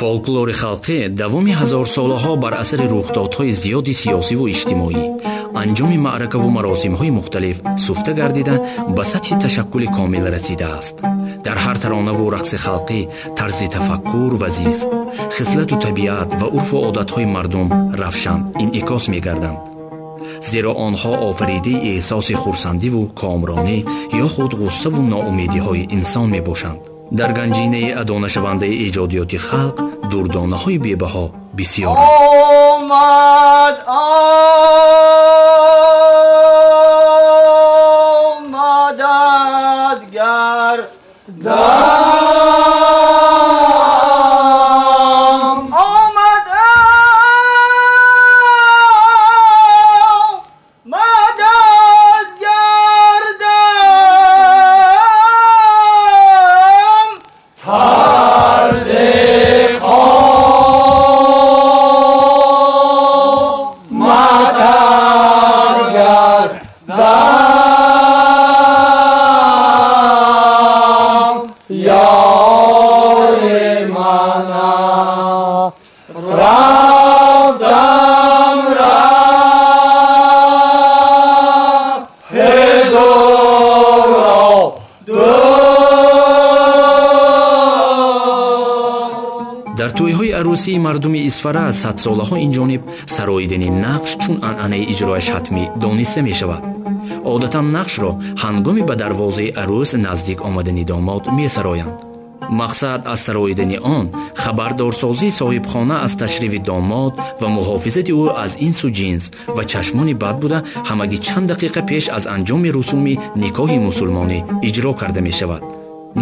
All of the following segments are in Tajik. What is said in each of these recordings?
Фолклори халқӣ давоми ҳазорсолаҳо бар асари рухдодҳои зиёди сиёсиву иҷтимоӣ, анҷоми маъракаву маросимҳои мухталиф суфта гардида ба сатҳи ташаккули комил расидааст. Дар ҳар таронаву рақси халқӣ тарзи тафаккур ва зист, хислату табиат ва урфу одатҳои мардум равшан инъикос мегарданд. Зеро онҳо офаридаи эҳсоси хурсандиву комронӣ ё худ ғуссаву ноумедиҳои инсон мебошанд. Дар ганҷинаи адонашавандаи эҷодиёти халқ дурдонаҳои бебаҳо бисёранд. Омад омадад гардам, омад омадад гардам, тарзи қоматат гардам, ёри мана рафтам раҳи дуро дур. Дар тӯйҳои арӯсии мардуми Исфара садсолаҳо инҷониб сароидани нақш чун анъанаи иҷрояш ҳатмӣ дониста мешавад. Одатан нақшро ҳангоми ба дарвозаи арӯс наздик омадани домод месароянд. Мақсад аз сароидани он хабардорсозии соҳибхона аз ташрифи домод ва муҳофизати ӯ аз инсу ҷинс ва чашмони бад буда, ҳамагӣ чанд дақиқа пеш аз анҷоми русуми никоҳи мусулмонӣ иҷро карда мешавад.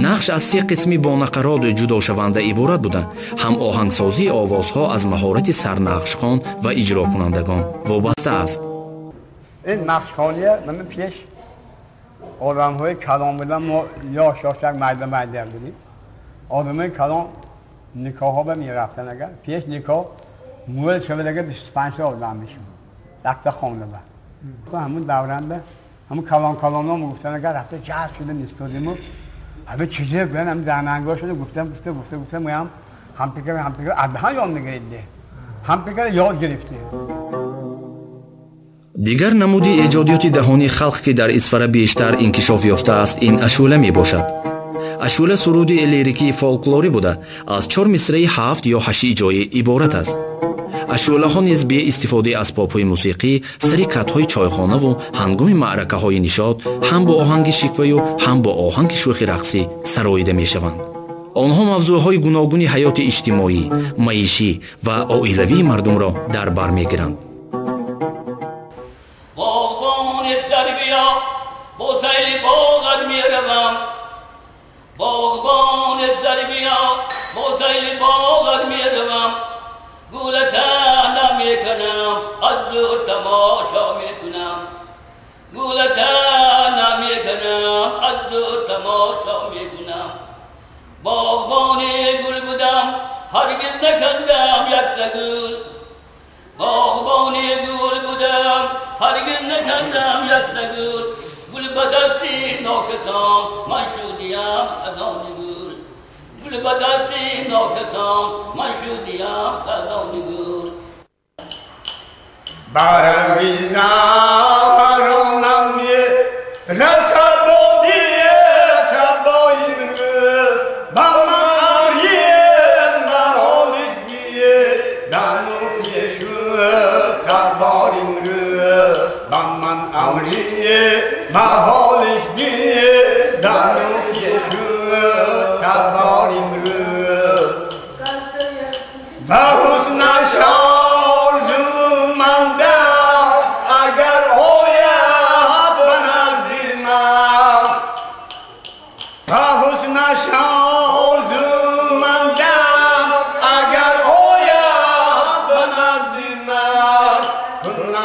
Нақш аз се қисми бо нақарот ҷудошаванда иборат буда, ҳам оҳангсозии овозҳо аз маҳорати сарнақшхон ва иҷрокунандагон вобаста аст. Ин нақшхония ман пеш одамҳои калон будам, мо ёш ёшак майда майда будем. Одамои калон никоҳҳо ба мерафтан, агар пеш никоҳ мӯл шавад, агар 25 одам мешуд якта хона ба. Ҳамун давранда ҳамун калон калонҳо мегуфтан, агар рафта ҷалб шуда мистодиму ҳама чизе гӯян, ҳам занангошону гуфтам гуфта гуфта гуфта моям ҳамфикр ҳамфикр адҳан ёд мегиридде, ҳамфикр ёд гирифте. Дигар намуди эҷодиёти даҳонии халқ, ки дар Исфара бештар инкишоф ёфтааст, ин ашӯла мебошад. Ашӯла суруди лирикии фолклорӣ буда, аз чор мисраи ҳафт ё ҳашт ҷоӣ иборат аст. Ашӯлаҳо низ бе истифодаи асбобҳои мусиқӣ сари катҳои чойхонаву ҳангоми маъракаҳои нишот ҳам бо оҳанги шикваю ҳам бо оҳанги шӯхи рақсӣ сароида мешаванд. Онҳо мавзӯъҳои гуногуни ҳаёти иҷтимоӣ, маишӣ ва оилавии мардумро дар бар мегиранд.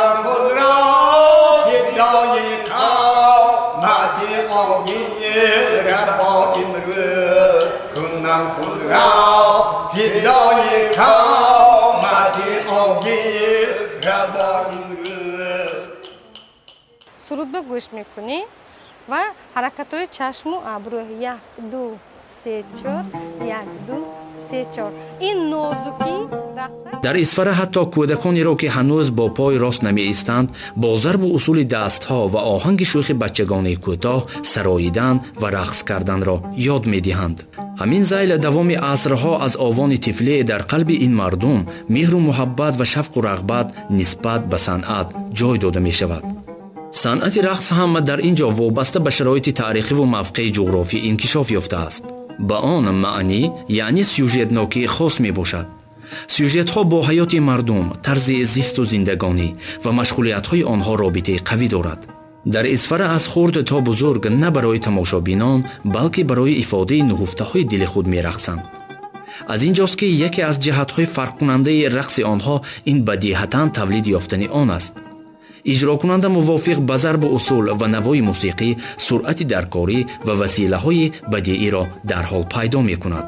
من خود را فدای قامت آیین ربا امروز، کنم خود را فدای قامت آیین ربا امروز. суруд ба гӯш мекунӣ ва ҳаракатҳои чашму абрӯ 1 2 3 4 1 2 3 4 ин нозукӣ рақса. Дар Исфара ҳатто кӯдаконеро, ки ҳанӯз бо пой рост намеистанд, бо зарбу усули дастҳо ва оҳанги шӯхи бачагонаи кӯтоҳ сароидан ва рақс карданро ёд медиҳанд. Ҳамин зайл давоми асрҳо аз овони тифле дар қалби ин мардум меҳру муҳаббат ва шавқу рағбат нисбат ба санъат ҷой дода мешавад. Санъати рақс ҳам дар ин ҷо вобаста ба шароити таърихиву мавқеи ҷуғрофӣ инкишоф ёфтааст. Ба он маънӣ, яъне сюжетнокии хос мебошад. Сюжетҳо бо ҳаёти мардум, тарзи зисту зиндагонӣ ва машғулиятҳои онҳо робитаи қавӣ дорад. Дар Исфара аз хурд то бузург на барои тамошобинон, балки барои ифодаи нуҳуфтаҳои дили худ мерақсанд. Аз ин ҷост, ки яке аз ҷиҳатҳои фарқкунандаи рақси онҳо ин бадиҳатан тавлид ёфтани он аст. Иҷрокунанда мувофиқ ба зарбу усул ва навои мусиқӣ суръати даркорӣ ва василаҳои бадииро дарҳол пайдо мекунад.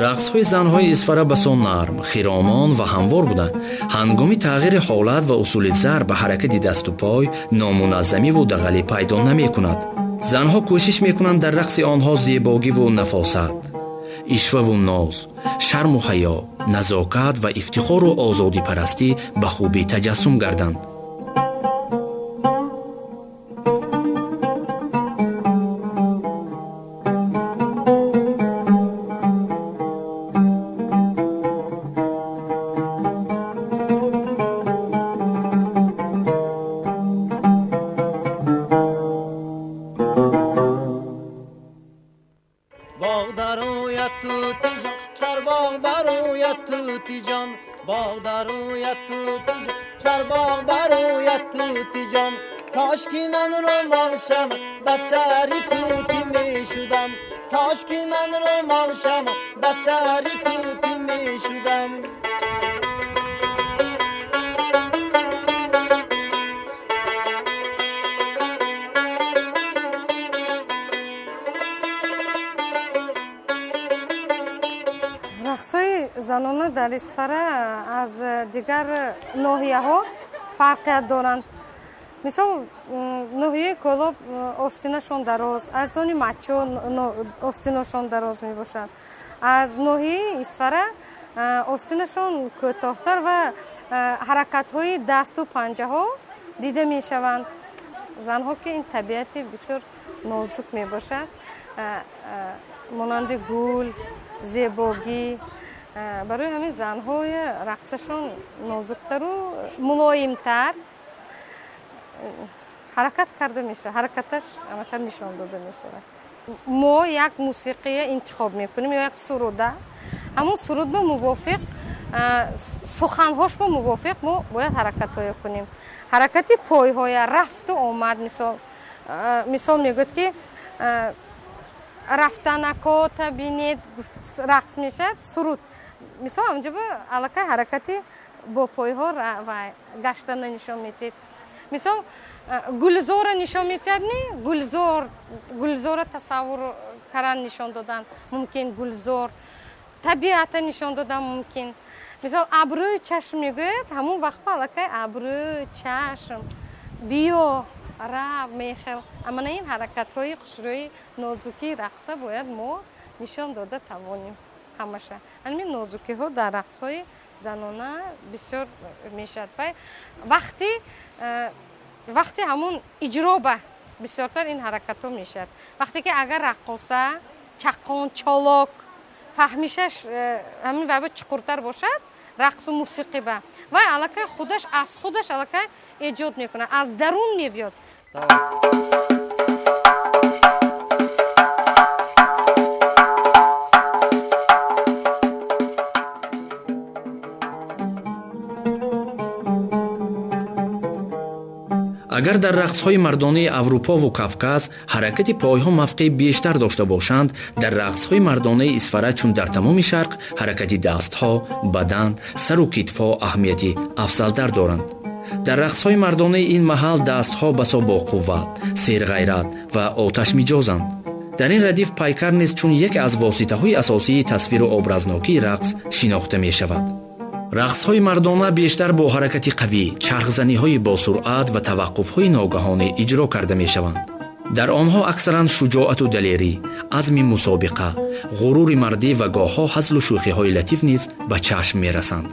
Рақсҳои занҳои Исфара басо нарм, хиромон ва ҳамвор буданд. Ҳангоми тағйири ҳолат ва усули зарб ба ҳаракати дасту пой номуназзамиву дағалӣ пайдо намекунад. Занҳо кӯшиш мекунанд дар рақси онҳо зебогиву нафосат, ишваву ноз, шарму ҳаё, назокат ва ифтихору озодипарастӣ ба хубӣ таҷассум гарданд. Рақсҳои занона дар Исфара аз дигар ноҳияҳо фарқият доранд. Мисол, ноҳияи Кӯлоб остинашон дароз, аз они Мачо остинашон дароз мебошад. Аз ноҳияи Исфара остинашон кӯтоҳтар ва ҳаракатҳои дасту панҷаҳо дида мешаванд. Занҳо, ки ин табиати бисёр нозук мебошад, монанди гул, зебогӣ. Барои ҳамин занҳои рақсашон нозуктару мулоимтар ҳаракат карда мешавад, ҳаракаташ амакан нишон дода мешавад. Мо як мусиқия интихоб мекунем ё як суруда, ҳамон суруд ба мувофиқ, суханҳош ба мувофиқ мо бояд ҳаракатҳое кунем. Ҳаракати пойҳоя, рафту омад, мисол мегӯяд, ки рафтанакота бинед, рақс мешавад суруд. Мисол, ҳамҷоба аллакай ҳаракати бо пойҳо ва гаштана нишон медиҳед. Мисол, гулзорро нишон медиҳад, ми гулзор, гулзорро тасаввур кардан нишон додан мумкин, гулзор, табиата нишон додан мумкин. Мисол, абрӯи чашм мегӯяд, ҳамон вақт аллакай абрӯи чашм биё рав мехел. Амана ин ҳаракатҳои хушрӯи нозукии рақса бояд мо нишон дода тавонем ҳамаша. Ҳамин нозукиҳо дар рақсҳои занона бисёр мешавад. Ва вақти ҳамон иҷроба бисёртар ин ҳаракатҳо мешавад. Вақте ки агар раққоса чаққон, чолок фаҳмишаш ҳамин вайба чуқуртар бошад, рақсу мусиқӣ ба вай аллакай худаш аз худаш аллакай эҷод мекунад, аз дарун мебиёд. Агар дар рақсҳои мардонаи Аврупову Кавказ ҳаракати пойҳо мавқеи бештар дошта бошанд, дар рақсҳои мардонаи Исфара, чун дар тамоми Шарқ, ҳаракати дастҳо, бадан, сару китфҳо аҳамияти афзалтар доранд. Дар рақсҳои мардонаи ин маҳал дастҳо басо боқувват, серғайрат ва оташмиҷозанд. Дар ин радиф пайкар низ чун яке аз воситаҳои асосии тасвиру образнокии рақс шинохта мешавад. Рақсҳои мардона бештар бо ҳаракати қавӣ, чархзаниҳои босуръат ва таваққуфҳои ногаҳонӣ иҷро карда мешаванд. Дар онҳо аксаран шуҷоату далерӣ, азми мусобиқа, ғурури мардӣ ва гоҳҳо ҳазлу шӯхиҳои латиф низ ба чашм мерасанд.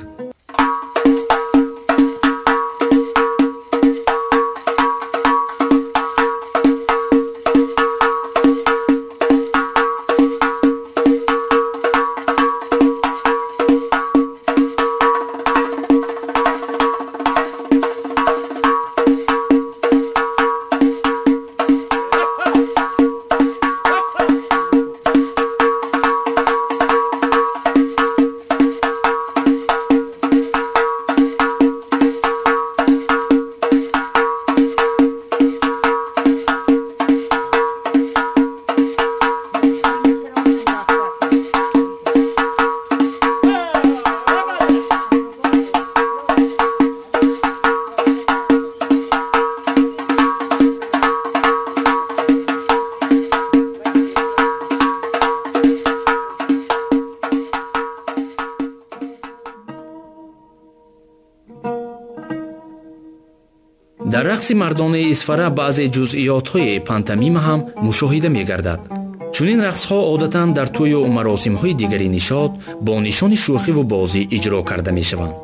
Дар рақси мардонаи Исфара баъзе ҷузъиётҳои пантомима ҳам мушоҳида мегардад. Чунин рақсҳо одатан дар тӯю маросимҳои дигари нишод бо нишони шӯхиву бозӣ иҷро карда мешаванд.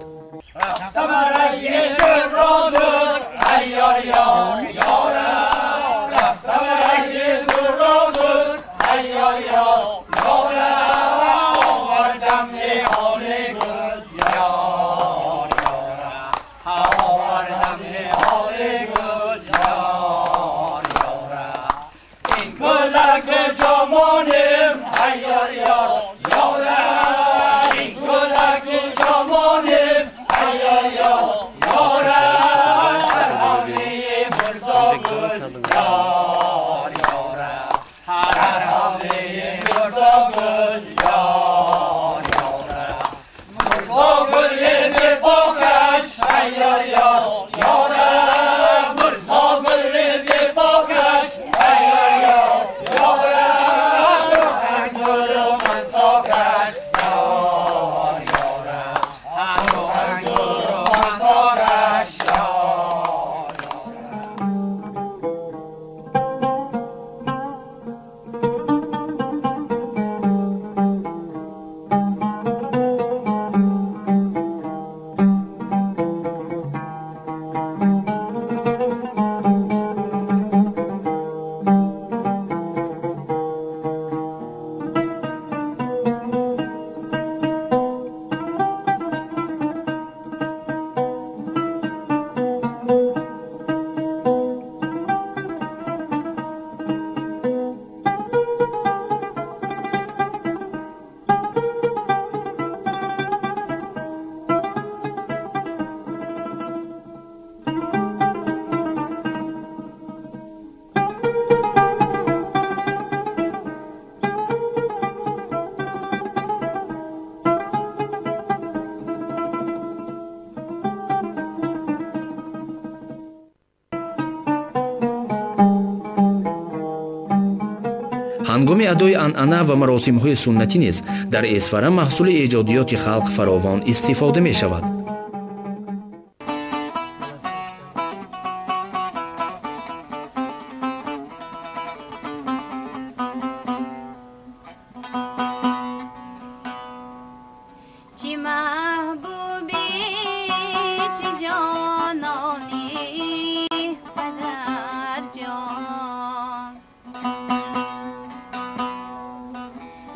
Ҳангоми адои анъана ва маросимҳои суннатӣ низ дар Исфара маҳсули эҷодиёти халқ фаровон истифода мешавад.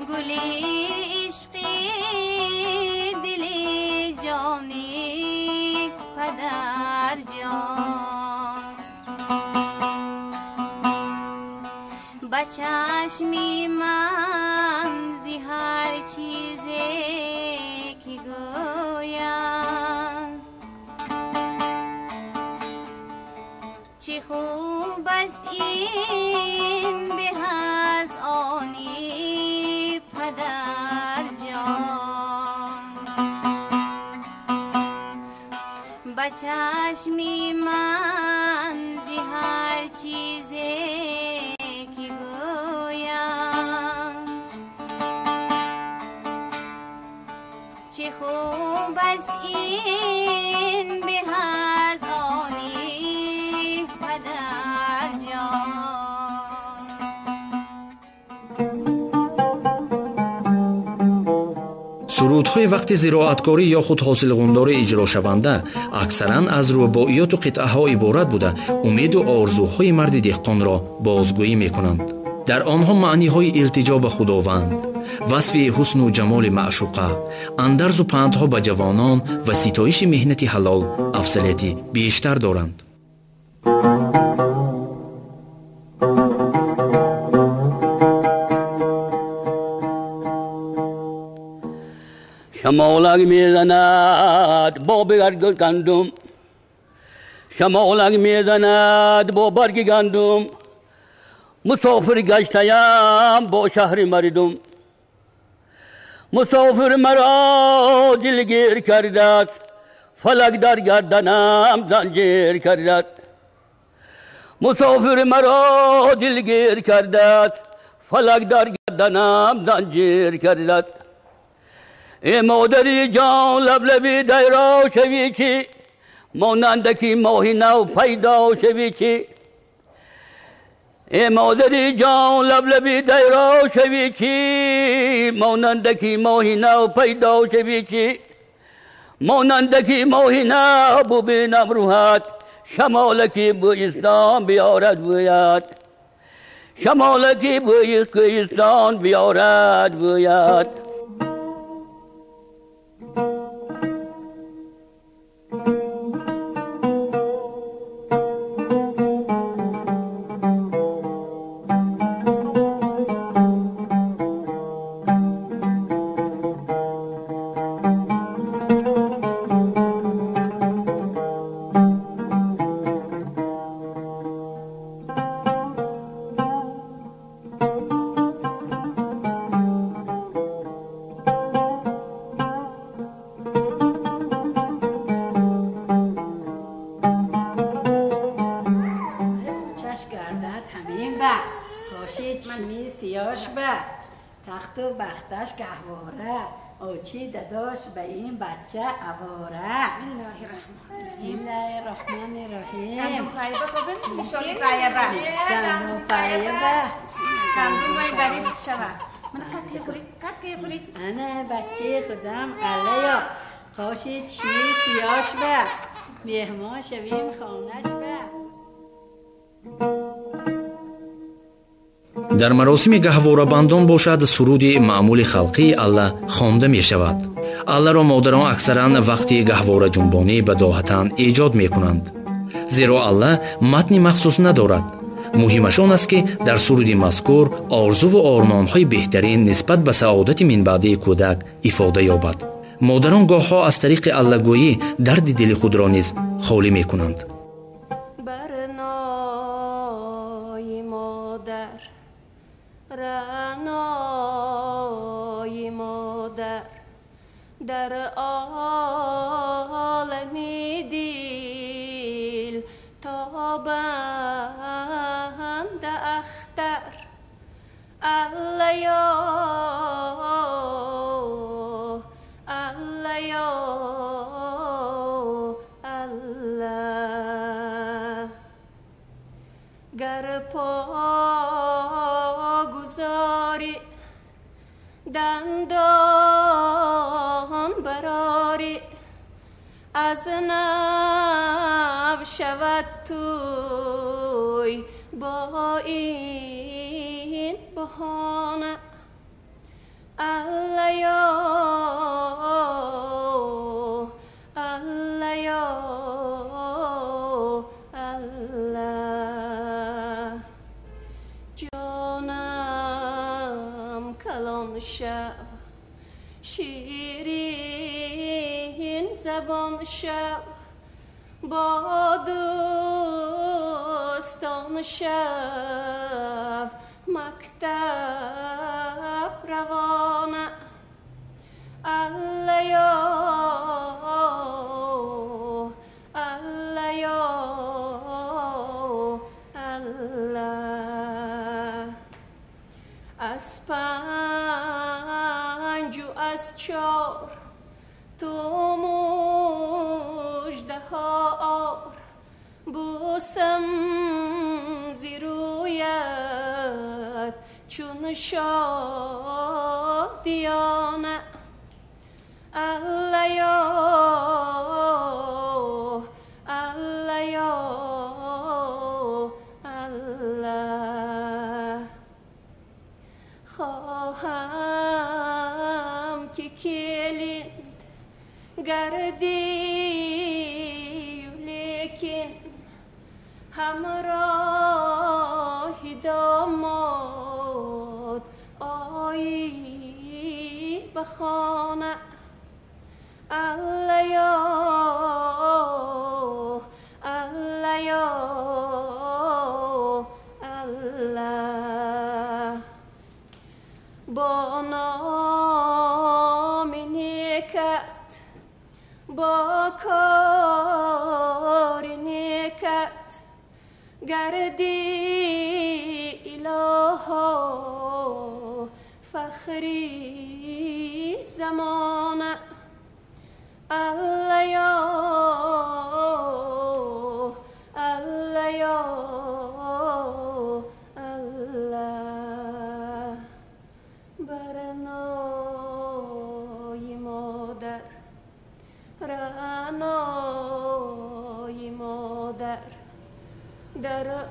گلی چشمی من ز هر چیزی که گویم، چه خوب است این به از آنی پدر جان. به چشمی من ز هر چیزی که گویم، چه خوب است این به از آنی پدر جان. Сурудҳои вақти зироаткорӣ ё худ ҳосилғундорӣ иҷрошаванда аксаран аз рубоиёту қитъаҳо иборат буда, умеду орзуҳои марди деҳқонро бозгӯӣ мекунанд. Дар онҳо маъниҳои илтиҷо ба Худованд, васфи ҳусну ҷамоли маъшуқа, андарзу пандҳо ба ҷавонон ва ситоиши меҳнати ҳалол афзалияти бештар доранд. شمالک میزند با برگ گندم، شمالک میزند با برگ گندم، مسافر گشتیم با شهر مردم، مسافر مرا دلگیر کردد، فلک در گردنم زنجیر کردد، مسافر مرا دلگیر کردد، فلک در گردنم زنجیر کردد. ای مادری جان لبلبی دیرا شوی چی، مانندکی ماهی نو پیدا شوی چی، ای مادری جان لبلبی دیرا شوی چی، مانندکی ماهی نو پیدا شوی چی، مانندکی ماهی نو ببینم روحت، شمالکی بویستان بیارد بوید، شمالکی بویستان بیارد بوید. بختش گهواره، آچی داداش به این بچه اواره. بسم الله الرحمن الرحیم. گندم پایبه خوبه؟ نشانی پایبه. گندم پایبه. گندم وای بریز شود. من ککی خورید، ککی خورید. انا بچه خودم علیا. قاشی چشمی سیاش به. مهمان شویم خانه‌ش به. Дар маросими гаҳворабандон бошад, суруди маъмули халқии алла хонда мешавад. Алларо модарон аксаран вақти гаҳвораҷунбонӣ ба доҳатан эҷод мекунанд, зеро алла матни махсус надорад. Муҳимаш он аст, ки дар суруди мазкур орзуву ормонҳои беҳтарин нисбат ба саодати минбаъдии кӯдак ифода ёбад. Модарон гоҳҳо аз тариқи аллагӯӣ дарди дили худро низ холӣ мекунанд. رعنای مادر در عالم دل تابند اختر، الله الله الله. گر پا گذاری دندان براری، از نو شود توی با این بهانه. الله یا الله یا الله. جانم شو، شیرین زبان شو، با دوستان شو، مکتب روانه. الله یا الله یا الله. از پنج و از چار تو مژده ها آر، بوسم زیر رویت چون شادیانه. الله یا الله یا الله. خواهم که کلید گردی لیکن همراه داماد آیی به خانه. الله یا الله یا الله. با نام نیکت، با کار نیکت گردی الها فخری زمانه. الله یا الله یا الله. برنای مادر، رعنای مادر، در